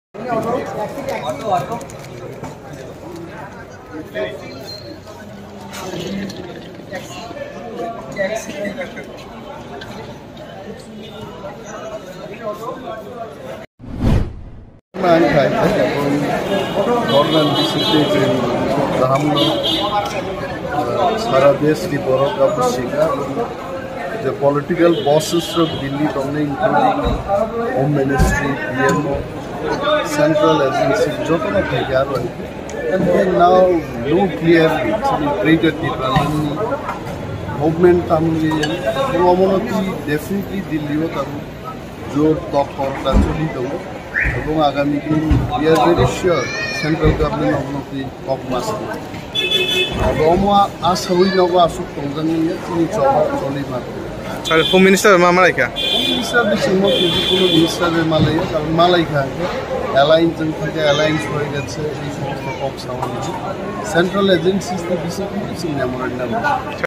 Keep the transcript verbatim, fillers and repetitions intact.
Ang khai, bornan bisingtwi chwng kaham no, sara desh ni borok abo sikha, je political bosses rok Delhi tongnai, including Home Ministry, P M O, Central Agency, jotono phaikha aro. And we now know clearly, chini Greater Tipraland ni movement tamni, omono twi definitely Delhi o tamo jor tok korta choli tongo. Ebong agami din we are very sure central government omono twi kok mas. Abo omo a sawi nogo asuk tongjani chini chobok choli ma. Sir, Home Minister ma malai kha? Home Minister bisingmo kisi kuno minister be malai, karon malai kha. Alliance jeng thake alliance hoi getse ei somosto kok sawani. Central agencies ni bising bising memorandum.